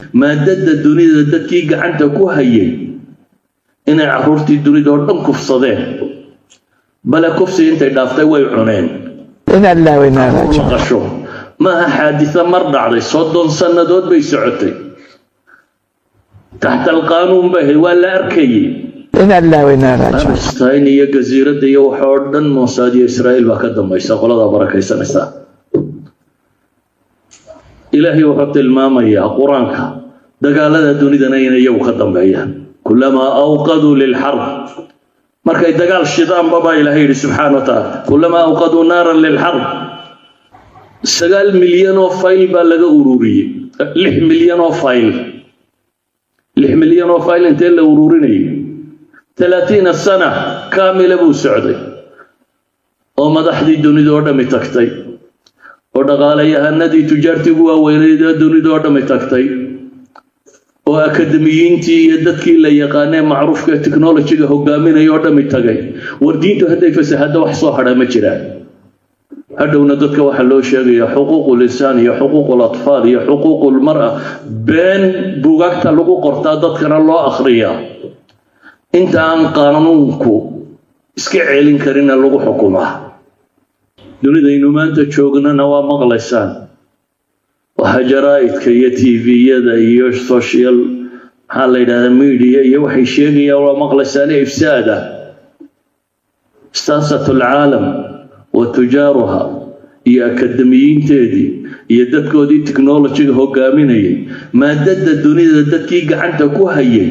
Maadada dunida dadkii gacanta ku hayay inay carruurtii dunida oo dhan kufsadeen, bale kufsi intay dhaaftay way cuneen. Inaa lillahi wa inaa ilaihi raajicuun. Maqasho maaha xaadisa mar dhacday, 30 sannadood bay socotay. Taxta alqaanuun bay ahayd, waa la arkayey. Inaa lillahi wa inaa ilaihi raajicuun. Palestine iyo jasiiradda iyo waxa oo dhan Mossad iyo Israa'iil baa ka dambaysa. Qoladaa barakaysanaysa, Ilaahay wuxuu tilmaamayaa Qur-aanka dagaalada dunidana inay iyagu ka dambeeyaan. كلما أوقدوا للحرب, markay dagaal shidaanba baa Ilaahay yidhi subxaana wa tacaala, كلما أوقدوا نارا للحرب. 9 milyan oo fayl baa laga ururiyey, 6 milyan oo fayl. 6 milyan oo fayl intee la ururinayay? 30 سنة كاملة buu socday, oo madaxdii dunida oo dhami tagtay, oo dhaqaalayahanadii, tujaartii ugu waaweyneyd ee dunida oo dhami tagtay, oo akademiyiintii iyo dadkii la yaqaanee macruufka ee technologyga hogaaminaya oo dhami tagay. War diintu hadday fasahaddo, wax soo hadha ma jiraan. Hadhowna dadka waxaa loo sheegaya حقوق الإنسان iyo حقوق الأطفال iyo حقوق المرأة. Been bugaagta lagu qortaa, dadkana loo akhriyaa. Inta aan qaanuunku iska celin karina lagu xukumaa. Dunidaynu maanta joognana waa maqlaysaan, waxaa jaraa'idka iyo TV-yada iyo social, maxaa la yidhahdaa, media iyo waxay sheegayaan waa maqlaysaan. إفساد ساسة العالم وتجارها iyo akademiyiinteedii iyo dadkoodii technologyga hogaaminayay, maadada dunida dadkii gacanta ku hayay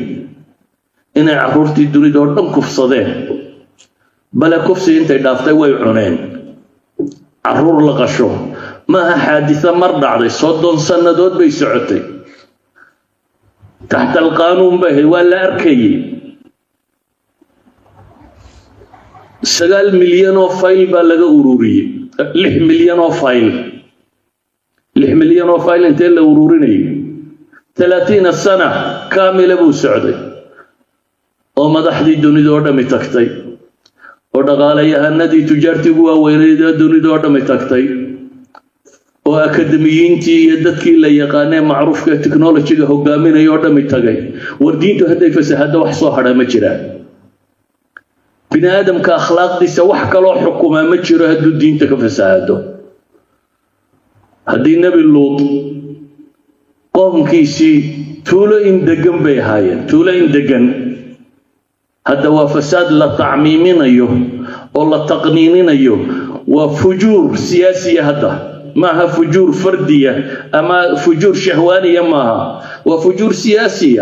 inay carruurtii dunida oo dhan kufsadeen, bale kufsi intay dhaaftay way cuneen. Carruur la qasho maaha xaadisa mar dhacday, 30 sannadood bay socotay. Taxta alqaanuun bay ahayd, waa la arkayey. 9 milyan oo fayl baa laga ururiyey, 6 milyan oo fayl. 6 milyan oo fayl intee la ururinayay? 30 سنة كاملة buu socday, oo madaxdii dunida oo dhami tagtay, oo dhaqaalayahanadii, tujaartii ugu waaweyneyd ee dunida oo dhami tagtay, oo akademiyiintii iyo dadkii la yaqaanee macruufka ee technologyga hogaaminaya oo dhami tagay. War diintu hadday fasahaddo, wax soo hadha ma jiraan. Bini aadamka akhlaaqdiisa wax kaloo xukumaa ma jiro hadduu diinta ka fasahado. Haddii Nebi Luut qoomkiisii tuulo in degan bay ahaayeen, tuulo in degan, hadda waa fasaad la tacmiiminayo oo la taqniininayo. Waa فجور سياسي hadda, maaha فجور فردي ama فجور شهواني maaha, waa فجور سياسي.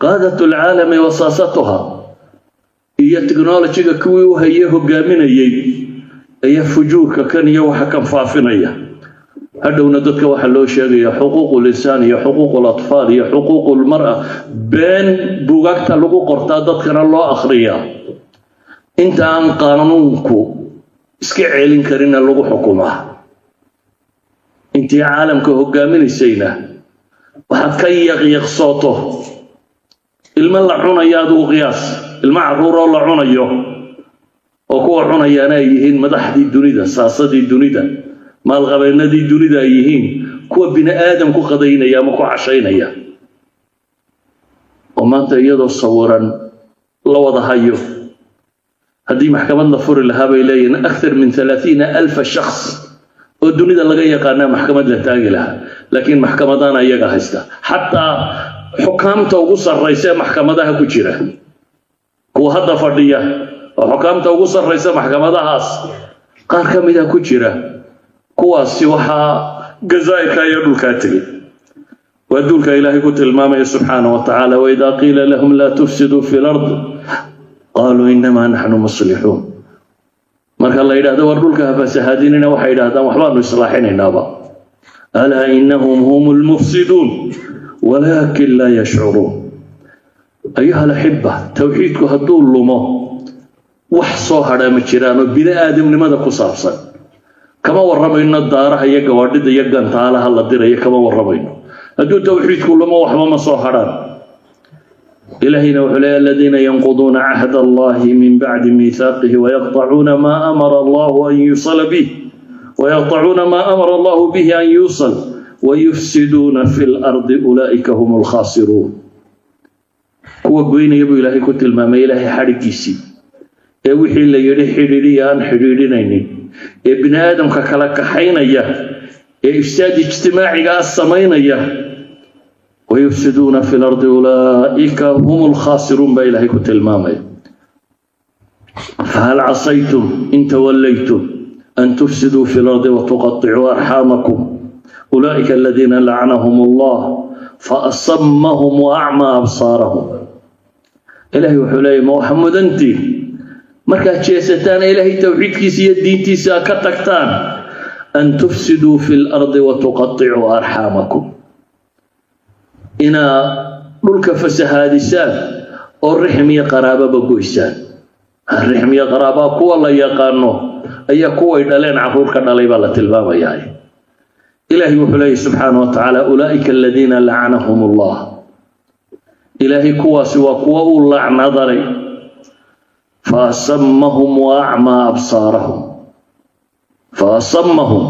قادة العالم وساستها iyo technologyga kuwii u haye hogaaminayay ayaa fujuurka kan iyo waxa kan faafinaya. Hadhowna dadka waxaa loo sheegaya حقوق الإنسان iyo حقوق الأطفال iyo حقوق المرأة. Been bugaagta lagu qortaa, dadkana loo akhriyaa. Inta aan qaanuunku iska celin karina lagu xukumaa. Intii caalamka hogaaminaysayna waxaad ka yaqyaqsooto ilmo la cunayo. Adigu qiyaas ilmo carruuroo la cunayo, oo kuwa cunayaana ay yihiin madaxdii dunida, saasadii dunida, maalqabeennadii dunida ay yihiin kuwa bini aadam ku qadaynaya ama ku cashaynaya, oo maanta iyadoo sawiran la wada hayo. Haddii maxkamad la furi lahaa, bay leeyihiin, أكثر من 30,000 شخص oo dunida laga yaqaanaa maxkamad la taagi lahaa. Laakiin maxkamadana iyaga haysta, xataa xukaamta ugu sarraysa ee maxkamadaha ku jira, kuwa hadda fadhiya oo xukaamta ugu sarraysa maxkamadahaas qaar ka mida ku jira. Kuwaasi waxaa gazaa'irka iyo dhulkaa tegey waa duulka Ilaahay ku tilmaamaya subxaana wa tacaala: وإذا قيل لهم لا تفسدوا في الأرض قالوا إنما نحن مصلحون. Marka la yidhahdo war dhulka ha fasahaadinina, waxay yidhahdaan waxbaanu islaaxinaynaaba. ألا إنهم هم المفسدون ولكن لا يشعرون. أيها الأحبة, towxiidku hadduu lumo, wax soo hadhaa ma jiraanoo bini aadamnimada ku saabsan. Kama warramayno daaraha iyo gawaadhida iyo gantaalaha la dirayo, kama warramayno. Hadduu towxiidku lumo, waxba ma soo hadhaan. Ilaahayna wuxuu leeyahy: الذين ينقضون عهد الله من بعد ميثاقه ويقطعون ما أمر الله أن يوصل به ويقطعون ما أمر الله به أن يوصل. ويفسدون في الأرض أولئك هم الخاسرون. Kuwa goynaya buu Ilaahay ku tilmaamay Ilaahay xadhigiisii, ee wixii la yidhi xidhiidhiya aan xidhiidhinaynin, ee bini aadamka kala kaxaynaya, ee ifsaad ijtimaacigaa samaynaya. ويفسدون في الأرض أولئك هم الخاسرون baa Ilaahay ku tilmaamaya. فهل عسيتم إن توليتم أن تفسدوا في الأرض وتقطعوا أرحامكم؟ أولئك الذين لعنهم الله فأصمهم وأعمى أبصارهم. Ilaahay wuxuu leeyahy: ma waxa mudantiin markaad jeesataan, Ilaahay towxiidkiisa iyo diintiisa ka tagtaan, أن تفسدوا في الأرض وتقطعوا أرحامكم, inaa dhulka fasahaadisaan oo rixm iyo qaraababa goysaan? Rixm iyo qaraabaa kuwa la yaqaano ayaa kuway dhaleen carruur ka dhalay baa la tilmaamayaa. Ilaahay wuxuu leeyahy subxaana wa tacaala: أولئك الذين لعنهم الله. Ilaahay kuwaasi waa kuwa uu lacnadalay. فأصمهم وأعمى أبصارهم. فأصمهم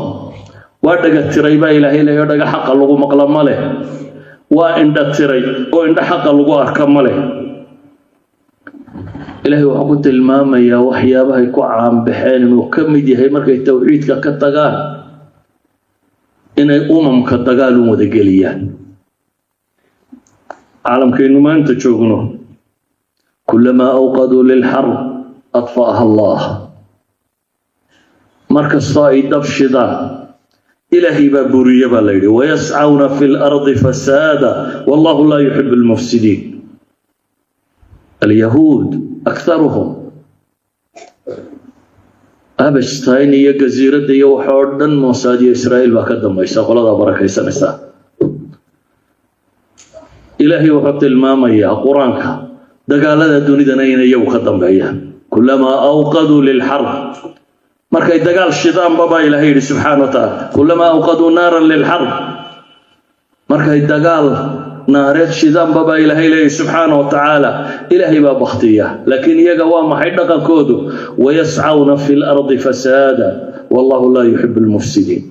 waa dhaga tiray baa Ilaahay leeyo, dhaga xaqa lagu maqla ma leh. Waa indha tiray oo indho xaqa lagu arka ma leh. Ilaahay wuxuu ku tilmaamayaa waxyaabahay ku caanbaxeen inuu ka mid yahay markay towxiidka ka tagaan inay umamka dagaal u wadageliyaan. Caalamkaynu maanta joogno, كلما أوقدوا للحرب أطفأها الله. Markastoo ay dab shidaan, Ilaahay baa buriye baa la yidhi. ويسعون في الأرض فسادا والله لا يحب المفسدين. اليهود أكثرهم, Epstein iyo jasiiradda iyo waxa oo dhan, Mossad iyo Israa'iil baa ka dambaysa, qoladaa barakaysanaysa. Ilaahay wuxuu tilmaamayaa Qur-aanka dagaalada dunidana inay iyagu ka dambeeyaan. كلما أوقدوا للحرب, markay dagaal shidaanba baa Ilaahay yidhi subxaana wa tacaala, كلما أوقدوا نارا للحرب, markay dagaal naareed shidaanba baa Ilaahay leeyahy subxaana wa tacaala, Ilaahay baa baktiya. Laakiin iyaga waa maxay dhaqankoodu? ويسعون في الأرض فسادا والله لا يحب المفسدين.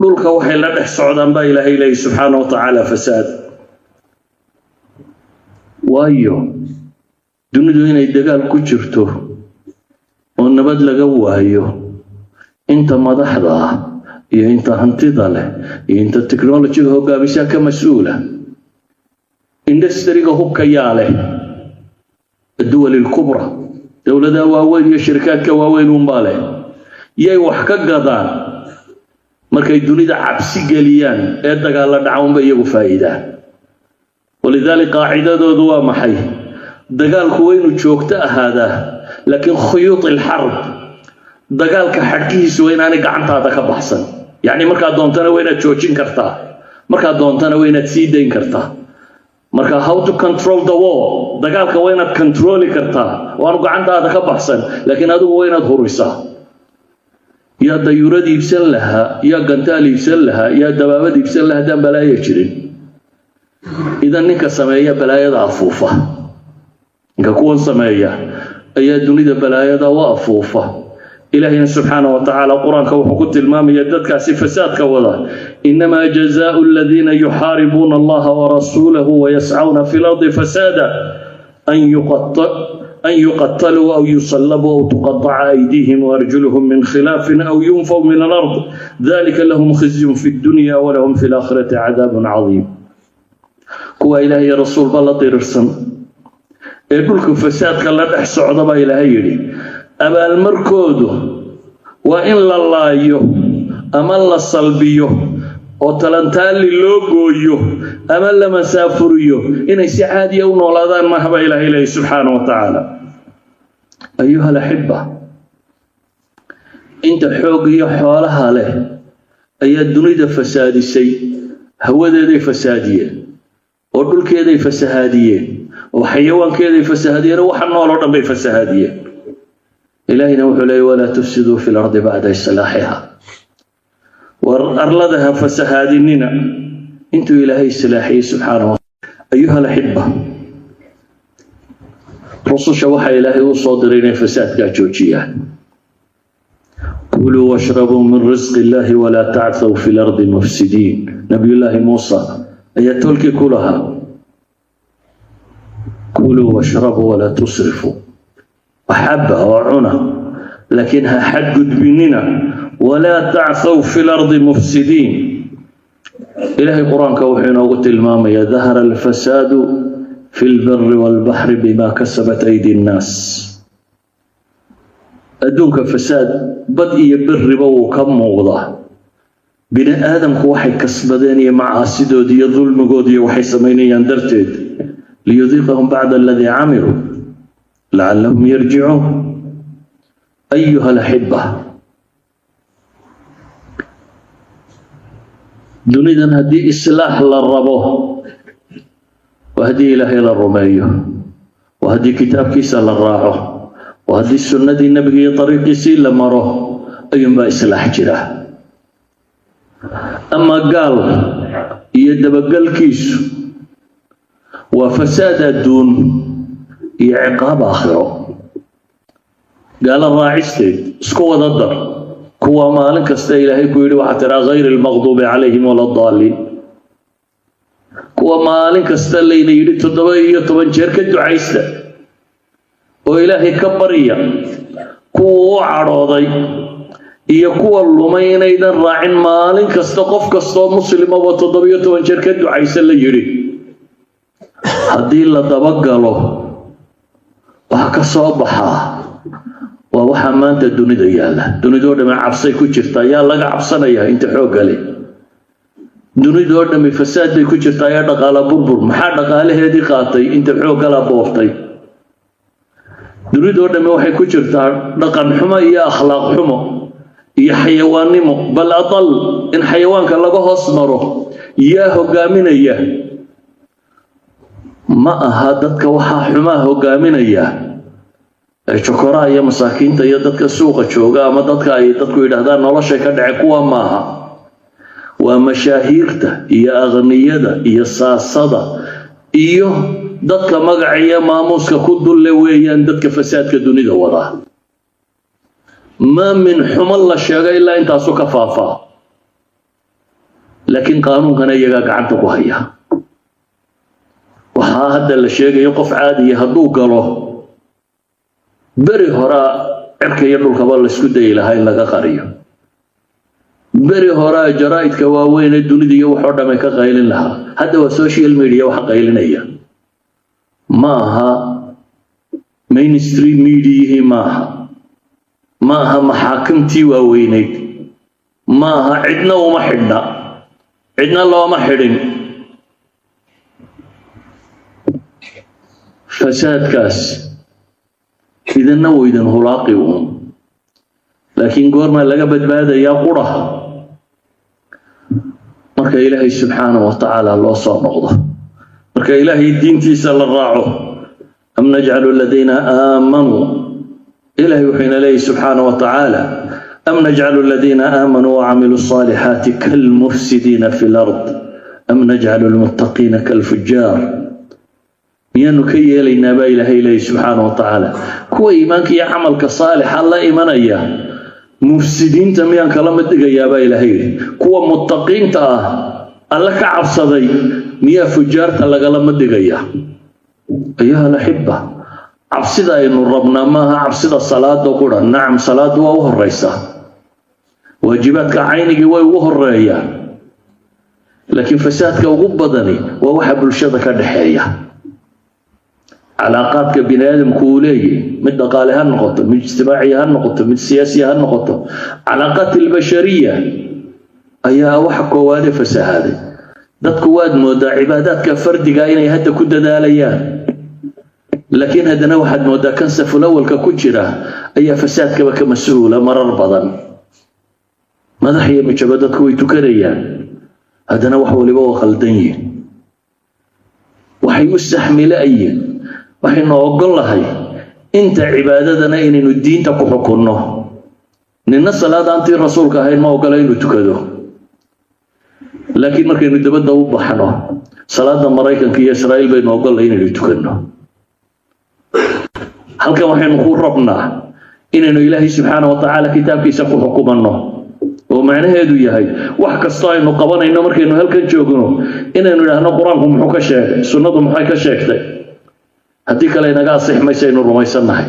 Dhulka waxay la dhex socdaan baa Ilaahay leeyahy subxaana wa tacaala fasaad. Waayo, dunidu inay dagaal ku jirto oo nabad laga waayo, inta madaxda ah iyo inta hantida leh iyo inta technologyga hogaamisaa ka mas-uula. Industryga hubka yaa leh? الدول الكبرى, dowladaha waaweyn iyo shirkaadka waaweyn unbaa leh. Yay wax ka gadaan? Markay dunida cabsi geliyaan ee dagaalla dhaca unba iyagu faa'iidaan. ولذلك qaacidadoodu waa maxay? Dagaalku waa inuu joogto ahaadaa, laakiin خيوط الحرب, dagaalka xadhkihiisu waa inaanay gacantaada ka baxsan. Yacni markaad doontana waa inaad joojin kartaa, markaad doontana waa inaad sii dayn kartaa. Marka how to control the war? Dagaalka waa inaad controli kartaa, waanu gacantaada ka baxsan, laakiin adigu waa inaad hurisaa. Yaa dayuurad iibsan lahaa? Yaa gantaal iibsan lahaa? Yaa dabaabad iibsan lahaa haddaan balaaya jirin? Idan ninka sameeya balaayada afuufa, ninka kuwan sameeya ayaa dunida balaayada u afuufa. Ilaahayna subxaana wa tacaala Qur-aanka wuxuu ku tilmaamaya dadkaasi fasaadka wada: إنما جزاء الذين يحاربون الله ورسوله ويسعون في الأرض فسادا أن يقتلوا أو يصلبوا أو تقطع أيديهم وأرجلهم من خلاف أو ينفوا من الأرض، ذلك لهم خزي في الدنيا ولهم في الآخرة عذاب عظيم. Kuwa Ilaahay iyo rasuulba la dirirsan ee dhulka fasaadka la dhex socda baa Ilaahay yidhi, abaalmarkoodu waa in la laayo ama la salbiyo oo talantaali loo gooyo ama la masaafuriyo. Inay si caadiya u noolaadaan maaha baa Ilaahay leeyahy subxaana wa tacaala. أيها الأحبة, inta xoog iyo xoolaha leh ayaa dunida fasaadisay. Hawadeeday fasaadiyeen oo dhulkeeday fasahaadiyeen oo xayawaankeeday fasahaadiyeen oo waxa nool oo dhan bay fasahaadiyeen. Ilaahayna wuxuu leeyay: ولا تفسدوا في الأرض بعد إصلاحها. War arlada ha fasahaadinina intuu Ilaahay islaaxiyey subxaanahu. أيها الأحبة, rususha waxaa Ilaahay u soo diray inay fasaadkaa joojiyaan. كلوا واشربوا من رزق الله ولا تعثوا في الأرض مفسدين. Nabiyullaahi Muusa ayaa tolkii ku lahaa: "Kuluu washrabuu walaa tusrifuu", waxaba oo cuna, laakiin ha xadgudbinina. "Walaa tacthaw fi lardi mufsidiin." Ilaahay Qur-aanka wuxuu inoogu tilmaamayaa: "Dahara alfasaadu fi lbari walbaxri bima kasabat aydi nnaas." Adduunka fasaad bad iyo beriba wuu ka muuqdaa. Bini aadamku waxay kasbadeen iyo macaasidood iyo dulmigood iyo waxay samaynayaan darteed. "Liyudiiqahum bacda aladii camiluu lacallahum yarjicuun." Ayuha alaxiba, dunidan haddii islaax la rabo, waa haddii Ilaahay la rumeeyo, waa haddii kitaabkiisa la raaco, waa haddii sunnadii Nebiga iyo dariiqiisii la maro, ayuunbaa islaax jira. Ama gaal iyo dabagalkiisu waa fasaad adduun iyo ciqaab aakhiro. Gaalo raacisteed isku wada dar kuwa maalin kasta Ilaahay ku yidhi waxaa tidhaa "ghayri almaqduubi calayhim wala daalliin", kuwa maalin kasta layna yidhi 17 jeer ka ducaysta oo Ilaahay ka barya kuwa u cadhooday iyo kuwa lumay inaydan raacin, maalin kasta qof kastoo muslimaba 17 jeer ka ducaysa la yidhi, haddii la dabagalo waxaa ka soo baxaa waa waxaa maanta dunida yaalla. Dunidoo dhami cabsay ku jirtaa. Yaa laga cabsanayaa? Inta xoogga leh. Dunidoo dhami fasaad bay ku jirtaa ee dhaqaala burbur. Maxaa dhaqaalaheedii qaatay? Inta xooggala booftay. Dunidoo dhami waxay ku jirtaa dhaqan xumo iyo akhlaaq xumo iyo xayawaannimo, bal adal in xayawaanka laga hoos maro. Yaa hogaaminaya? Ma aha dadka waxaa xumaa hogaaminaya ee jokoraha iyo masaakiinta iyo dadka suuqa jooga ama dadka ay dadku yidhaahdaan noloshay ka dhaceen. Kuwa maaha, waa mashaahiirta iyo aqniyada iyo saasada iyo dadka magaca iyo maamuuska ku dulle weeyaan dadka fasaadka dunida wadaa. Maa min xumo la sheego ilaa intaasu ka faafaa, laakiin qaanuunkana iyagaa gacanta ku haya. Waxaa hadda la sheegayo qof caadiya hadduu galo, beri horaa cirka iyo dhulkaba laysku dayi lahaa in laga qariyo, beri horaa jaraa'idka waaweyn ee dunida iyo waxoo dhamay ka qaylin lahaa. Hadda waa social media waxa qaylinaya, ma aha mainstream mediahii, maaha, ma aha maxaakimtii waaweyneyd, ma aha. Cidna uma xidhna, cidna looma xidhin. Fasaadkaas idinna wuu idin hulaaqi uun, laakiin goormaa laga badbaadayaa? Qura marka Ilaahay subxaanahu wa tacaala loo soo noqdo, marka Ilaahay diintiisa la raaco. "Am najcalu aladiina aamanuu", Ilahay wuxuu ina leeyahy subxaanahu wa tacaala: "Am najcalu aladiina aamanuu wacamiluu الصaalixaati kalmufsidiina fi lard am najcalu lmuttaqiina kalfujaar?" Miyaanu ka yeelaynaa, baa Ilaahay leeyahy subxaanahu wa tacaala, kuwa iimaanka iyo camalka saalixa la imanaya mufsidiinta miyaan kala mid dhigayaa, baa Ilaahay yidhi? Kuwa muttaqiinta ah, Alle ka cabsaday, miyaa fujaarta lagala mid dhigaya? Ayuha alaxiba, cabsida aynu rabnaa maaha cabsida salaada qura. Nacam, salaada waa u horeysaa, waajibaadka caynigii way ugu horeeyaan, laakiin fasaadka ugu badani waa waxa bulshada ka dhexeeya, calaaqaadka bini aadamku uu leeyahy, mid dhaqaale ha noqoto, mid ijtimaaciya ha noqoto, mid siyaasiya ha noqoto. Calaaqaat albashariya ayaa waxa koowaade fasahaaday. Dadku waad moodaa cibaadaadka fardiga inay hadda ku dadaalayaan, laakiin haddana waxaad moodaa kan safulawalka ku jira ayaa fasaadkaba ka mas-uula marar badan. Madax iyo mijabo dadku way tukanayaan, haddana wax waliba waa khaldan yihin, waxay u saxmi la'yiin. Waxaynu ogol lahay inta cibaadadana inaynu diinta ku xukunno. Nina salaad aantii Rasuulka ahayn ma ogola inuu tukado, laakiin markaynu dabadda u baxno salaada Maraykanka iyo Israa'iil baynu ogollahay inaynu tukanno. Halkan waxaynu ku rabnaa inaynu Ilaahay subxaana wa tacaala kitaabkiisa ku xukumanno oo Macnaheedu yahay, wax kastoo aynu qabanayno markaynu halkan joogno, inaynu idhaahno: Qur-aanku muxuu ka sheegay? Sunnadu maxay ka sheegtay? Haddii kale inaga asix mayso aynu rumaysannahay.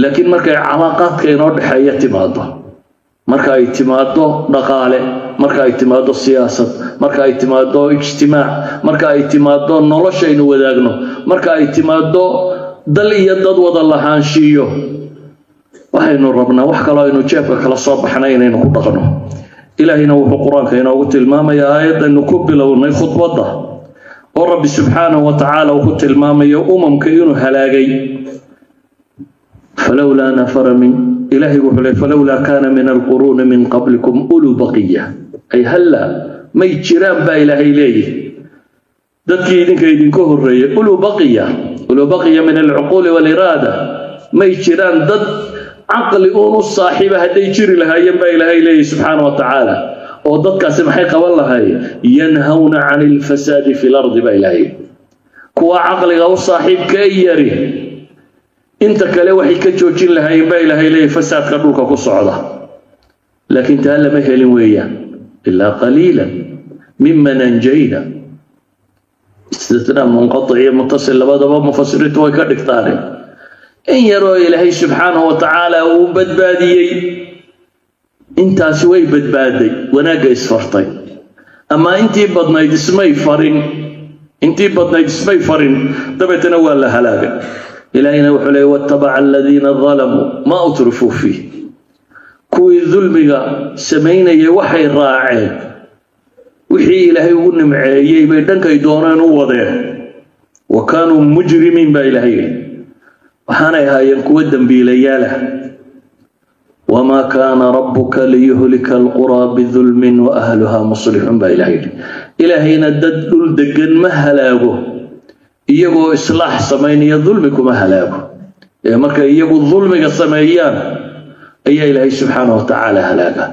Laakiin markay calaaqaadka inoo dhexeeya timaado, marka ay timaado dhaqaale, marka ay timaado siyaasad, marka ay timaado ijtimaac, marka ay timaado noloshaynu wadaagno, marka ay timaado dal iyo dad wada lahaanshiiyo, waxaynu rabnaa wax kaloo aynu jeebka kala soo baxnay inaynu ku dhaqno. Ilaahayna wuxuu Qur-aanka inoogu tilmaamayaa aayadaynu ku bilownay khudbadda, oo Rabbi subxaanahu wa tacaala uu ku tilmaamayo umamka inuu halaagay. فلولا نفر من, Ilaahay wuxuu leey: فلولا كان من القرون من قبلكم أولو بقية. Ay halla may jiraan baa Ilaahay leeyihi, dadkii idinka idinka horreeyay, أولو بقية, أولو بقية من العقول والإرادة, may jiraan dad caqli uun u saaxiiba? Hadday jiri lahaayeen baa Ilaahay leeyihi subxaana wa tacaala, oo dadkaasi maxay qaban lahaayeen? ينهون عن الفساد في الأرض baa Ilaahay. Kuwa caqliga u saaxiibka ee yari inta kale waxay ka joojin lahaayeen baa Ilaahay leeyahy fasaadka dhulka ku socda. Laakiin taa lama helin weeyaan, إلا قليلا ممن أنجينا. Istisnaa munqatic iyo muttasil labadaba mufasiriintu way ka dhigtaane, in yaroo Ilaahay subxaanahu wa tacaala uu badbaadiyey, intaasi way badbaaday, wanaagga isfartay. Ama intii badnayd ismay farin, intii badnayd ismay farin, dabeetana waa la halaagay. Ilaahayna wuxuu leeyay: واتبع الذين ظلموا ما أترفوا فيه. Kuwii dulmiga samaynayay waxay raaceen wixii Ilaahay ugu nimceeyey, bay dhankay dooneen u wadeen. وكانوا مجرمين baa Ilaahay yidhi, waxaanay ahaayeen kuwo dembiilayaalah. وما كان ربك ليهلك القرى بظلم وأهلها مصلحون baa Ilahay yidhi. Ilaahayna dad dhul degan ma halaago iyagoo islaax samaynaya, dulmi kuma halaago. Ee markay iyagu dulmiga sameeyaan ayaa Ilaahay subxaana wa tacaala halaaga.